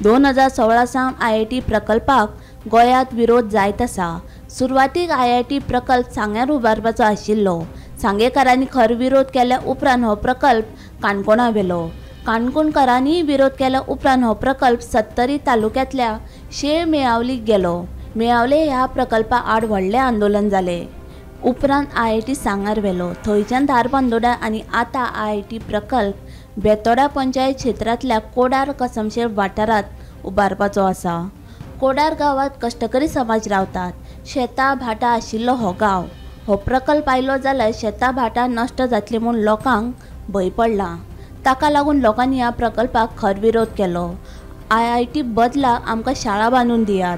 2016 सावन आयआयटी प्रकल्पाक गोंयांत विरोध जायत आसा. सुरवातीक आयआयटी प्रकल्प सांग्यार उबारपाचो आशिल्लो. सांगेकारांनी खर विरोध केल्या उपरांत हो प्रकल्प काणकोणा व्हेलो. काणकोणकारांनीय विरोध केल्या उपरांत हो प्रकल्प सत्तरी तालुक्यांतल्या शेळ मेळावलीक गेलो. मेळावले ह्या प्रकल्पा आड व्हडलें आंदोलन जालें. उपरांत आयआयटी सांग्यार व्हेलो. थंयच्यान धारबांदोडा आनी आतां आयआयटी प्रकल्प बेतोडा पंचायत क्षेत्रांतल्या कोडार कसमशेळ वाठारांत उबारपाचो आसा. कोडार गांवांत कश्टकरी समाज रावतात. शेतां भाटां आशिल्लो हो गांव. हो प्रकल्प आयलो जाल्यार शेतां भाटां नश्ट जातली म्हूण लोकांक भंय पडला. ताका लागून लोकांनी ह्या प्रकल्पाक खर विरोध केलो. आयआयटी बदला आमकां शाळा बांदून दियात.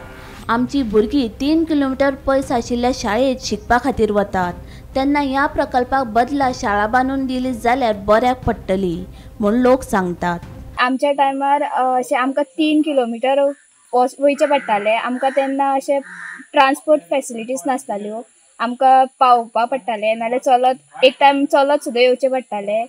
आमची भुरगीं 3 किलोमिटर पयस आशिल्ल्या शाळेंत शिकपा खातीर वतात. तेन्ना ह्या प्रकल्पाक बदला शाळा बांदून दिली जाल्यार बऱ्याक पडटली म्हूण लोक सांगतात. आमच्या टायमार अशें आमकां 3 किलोमिटर वयचें पडटालें. आमकां तेन्ना अशें ट्रान्सपोर्ट फेसिलिटीज नासताल्यो. आमकां पावोवपा पडटालें, नाल्यार चलत एक टायम चलत सुद्दां येवचें पडटालें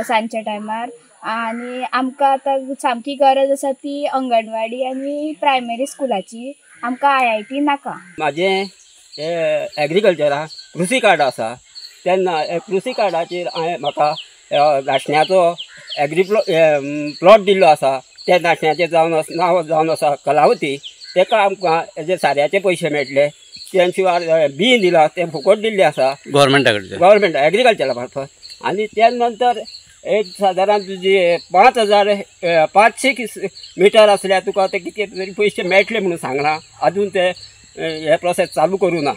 सांजच्या टायमार. आनी आमकां आतां सामकी गरज आसा ती अंगणवाडी आनी प्रायमरी स्कुलाची. आमकां आयआयटी नाका. म्हाजें एग्रीकल्चरा कृषी कार्ड आसा. तेन्ना कृषी कार्डाचेर हांवें म्हाका नाशण्याचो एग्री प्लॉट दिल्लो आसा. त्या नाशण्याचें जावन नांव जावन आसा कलावती. ताका आमकां हेजे साऱ्याचे पयशे मेळटले. त्या शिवाय बी दिलां तें फुकट दिल्लें आसा गव्हर्मेंटा कडच्यान, गव्हर्मेंट एग्रीकल्चरा मार्फत. आनी त्या नंतर एक सादारण तुजी 5500 मिटर आसल्यार तुका ते कितके तरी पयशे मेळटले म्हणून सांगलां. अजून ते हे प्रोसेस चालू करूं ना.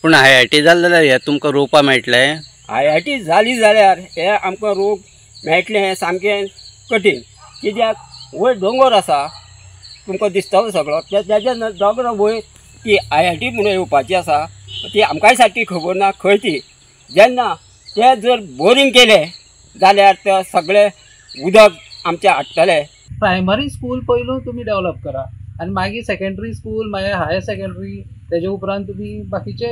पूण आयआयटी जालें जाल्यार हे तुमकां रोवपा मेळटलें? आयआयटी जाली जाल्यार हे आमकां रोग मेळटलें हें सामकें कठीण. कित्याक वयर दोंगर आसा, तुमकां दिसतलो सगळो. तेज्या दोंगरा वयर ती आयआयटी म्हणून येवपाची आसा. ती आमकांय सारकी खबर ना खंय ती. जेन्ना ते जर बोरींग केलें जाल्यार ते सगळें उदक आमचें हाडटले. प्रायमरी स्कूल पयलू तुमी डेवलप करा आनी मागीर सेकेंडरी स्कूल, मागीर हायर सेकेंडरी, तेजे उपरांत तुमी बाकीचे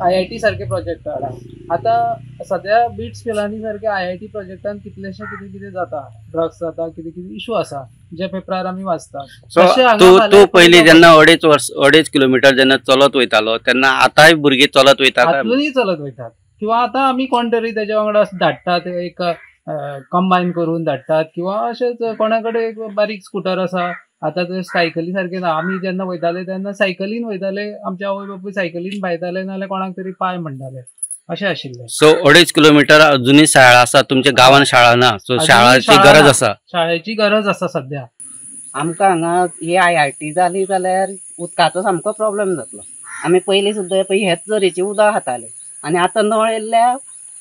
आयआयटी सारके प्रोजेक्ट हाडा. आतां सद्या बिट्स पिलानी सारके आयआयटी प्रोजेक्टान कितलेशे कितें कितें जाता, ड्रग्स जाता, कितें कितें इशू आसा जे पेपरार आमी वाचतात. तूं पयलीं जेन्ना 2.5 किलोमिटर जेन्ना चलत वयतालो तेन्ना आतांय भुरगीं चलत वयतात, अजूनय चलत वयतात. किंवा आतां आमी कोण तरी तेज्या वांगडा धाडटात, एक कंबायन करून धाडटात, किंवा अशेंच कोणा कडेन एक बारीक स्कुटर आसा. आतां ते सायकली सारके ना. आमी जेन्ना वयताले तेन्ना सायकलीन वयताले. आमचे आवय बापूय सायकलीन भायताले, नाल्यार कोणाक तरी पांय म्हणटाले, अशें आशिल्लें. सो 2.5 किलोमिटर अजुनूय शाळा आसा तुमच्या गांवान? शाळा ना, सो शाळाची गरज आसा. शाळेची गरज आसा सद्या आमकां. हांगा ही आयआयटी जाली जाल्यार उदकाचो सामको प्रोब्लेम जातलो. आमी पयलीं सुद्दां पळय हेच झरीचें उदक खाताले आनी आतां नळ येयल्ल्या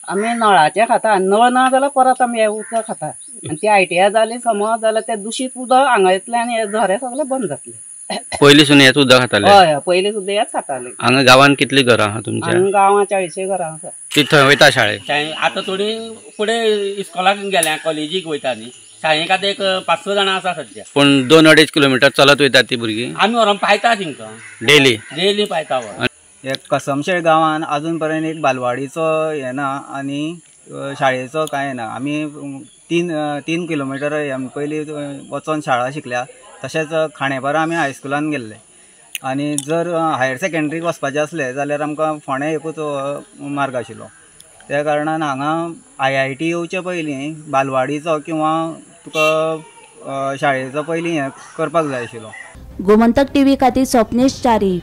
आमी नळाचें खाता. नळ ना जाल्यार परत आमी हें उदक खाता. आनी ती आयटीआय जाली समज जाल्यार तें दुशीत उदक हांगा येतलें आनी हे झरे सगळे बंद जातले. पयलीं सून हेंच उदक खाताले? हय, पयलीं सुद्दां हेंच खाताले. हांगा गांवांत कितलीं घरां आहा तुमच्या? हांगा गांवांत 40 घरां आसा. ती थंय वयता शाळेक? आतां थोडीं फुडें इस्कॉलाक गेल्या, कॉलेजीक वयता न्ही. शाळेक आतां एक 5-6 जाणां आसा सद्या. पूण 2-2.5 किलोमिटर चलत वयतात ती भुरगीं? आमी व्हरोन पायता तेंकां डेली, डेली पायता. एक कसमशेळ गांवान अजून पर्यंत एक बालवाडीचो हें ना आनी शाळेचो कांय ना. आमी 3 किलोमिटर पयलीं वचोन शाळा शिकल्या. तशेंच खांडेपारा आमी हायस्कुलान गेल्ले. आनी जर हायर सेकेंडरीक वचपाचें आसलें जाल्यार आमकां फोंडें एकूच मार्ग आशिल्लो. त्या कारणान हांगा आयआयटी येवचे पयलीं बालवाडीचो किंवा तुका शाळेचो पयलीं हें करपाक जाय आशिल्लो. गोमंतक टीव्ही खातीर स्वप्नेश च्यारी,